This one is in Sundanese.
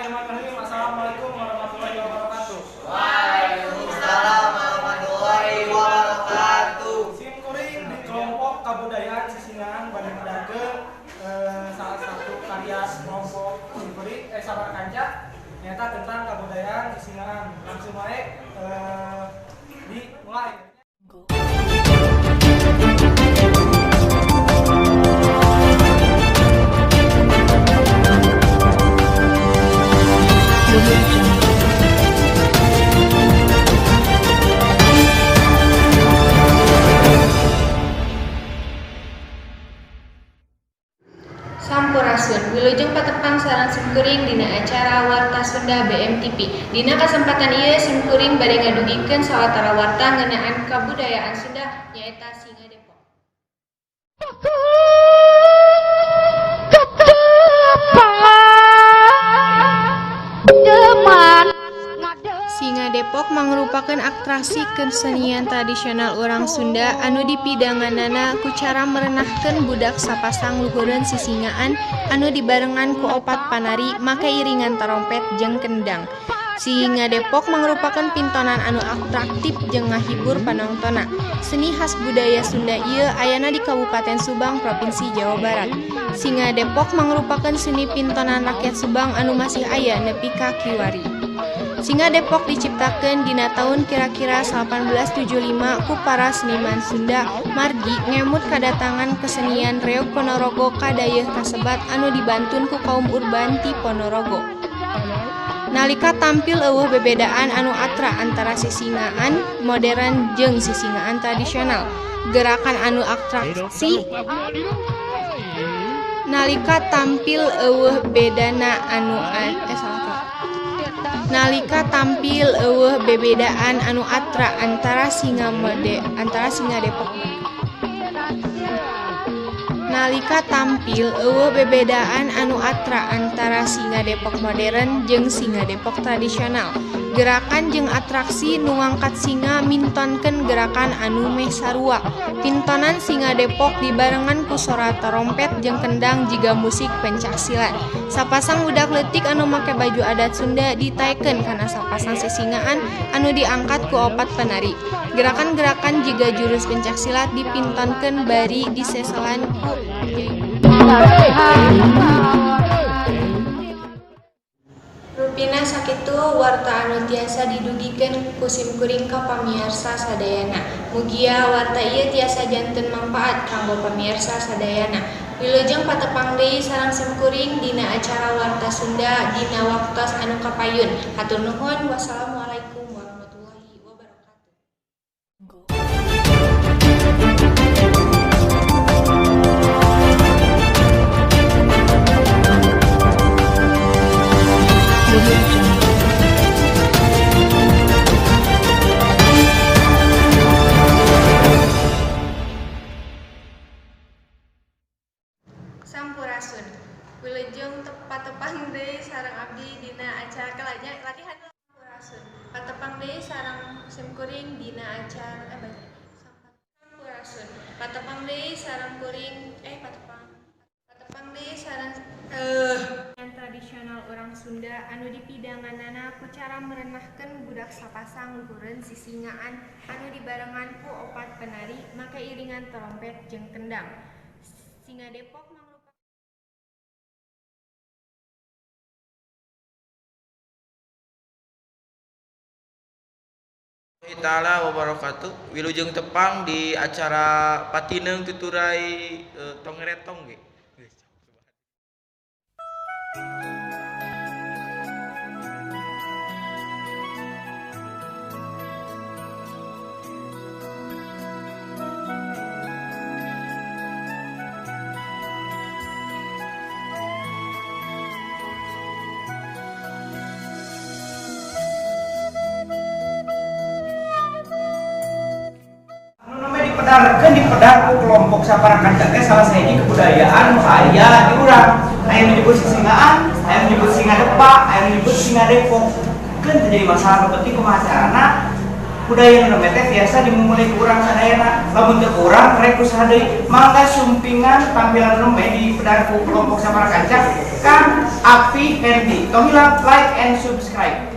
Bismillahirrahmanirrahim. Assalamualaikum warahmatullahi wabarakatuh. Waalaikumsalam warahmatullahi wabarakatuh. Sim kuring di kelompok kabudayaan sisingaan bade medarkeun salah satu karya kelompok sim kuring sabaraha kanca nyata tentang kabudayaan sisingaan. Langsung wae dimulai. Sampurasun, wilujeng patepang sareng simkuring dina acara Warta Sunda BMTV. Dina kasempatan ieu simkuring bade ngadugikeun sawatara warta ngeunaan kabudayaan Sunda nyaeta Singa Depok. Singa Depok mangrupakeun atraksi kesenian tradisional urang Sunda anu dipidanganana ku cara merenahkeun budak sapasang luhureun sisingaan anu dibarengan ku opat panari make iringan tarompet jeung kendang. Singa Depok mangrupakeun pintonan anu atraktif jeung ngahibur panontonna. Seni khas budaya Sunda ieu ayana di Kabupaten Subang, Provinsi Jawa Barat. Singa Depok mangrupakeun seni pintonan rakyat Subang anu masih aya nepi ka kiwari. Singa Depok diciptakeun dina taun kira-kira 1875 ku para seniman Sunda margi ngemut kadatangan kesenian Reog Ponorogo ka dayeuh kasebat anu dibantun ku kaum urban ti Ponorogo. Nalika tampil eueuh bebedaan anu atra antara sisingaan modern jeung sisingaan tradisional. Gerakan anu atraksi nalika tampil eueuh bedana anu Nalika tampil eueuh bebedaan anu atra antara singa mode antara Singa Depok. Nalika tampil eueuh bebedaan anu atra antara Singa Depok modern jeung Singa Depok tradisional. Gerakan jeung atraksi nu ngangkat singa mintonkeun gerakan anu meh sarua. Pintonan Singa Depok dibarengan ku sora tarompet jeung kendang jiga musik pencak silat. Sapasang budak leutik anu make baju adat Sunda ditaekeun kana sapasang sisingaan anu diangkat ku opat penari. Gerakan-gerakan jiga jurus pencak silat dipintonkeun bari diseselan ku Rupina sakitu warta anu tiasa didugikeun ku simkuring ka pamiarsa sadayana. Mugia warta ieu tiasa janten mangpaat kanggo pamiarsa sadayana. Wilujeng patepang deui sareng simkuring dina acara Warta Sunda dina waktos anu kapayun. Hatur nuhun, wassalamualaikum warahmatullahi wabarakatuh. Sampurasun, wilujeng patepang deui sareng abdi dina acara kalanya latihan. Sampurasun, patepang deui sareng simkuring dina acara Sampurasun, patepang deui sareng kuring patepang deui sareng tradisional urang Sunda anu dipidanganana ku cara merenahkeun budak sapasang luhureun sisingaan anu dibarengan ku opat penari make iringan trompet jeung kendang. Singa Depok mangrupakeun Ta'ala wabarakatuh. Wilujeng tepang di acara Patineung Tuturai Tongretong ge. Dipedarkeun dipedar ku kelompok sapara kanca teh salah sahiji kebudayaan nu aya di urang. Aya nu nyebut sisingaan, aya nu nyebut singa depak, aya nu nyebut singa Depok. Keun teu jadi masalah, nu penting kumaha carana budaya nu teh tiasa dimumuli ku urang sadayana. Lamun teu ku urang rek ku saha deui. Mangga sumpingan tampilan nu di pedar ku kelompok sapara kanca kan Afi Hendi. Tong hilap like and subscribe.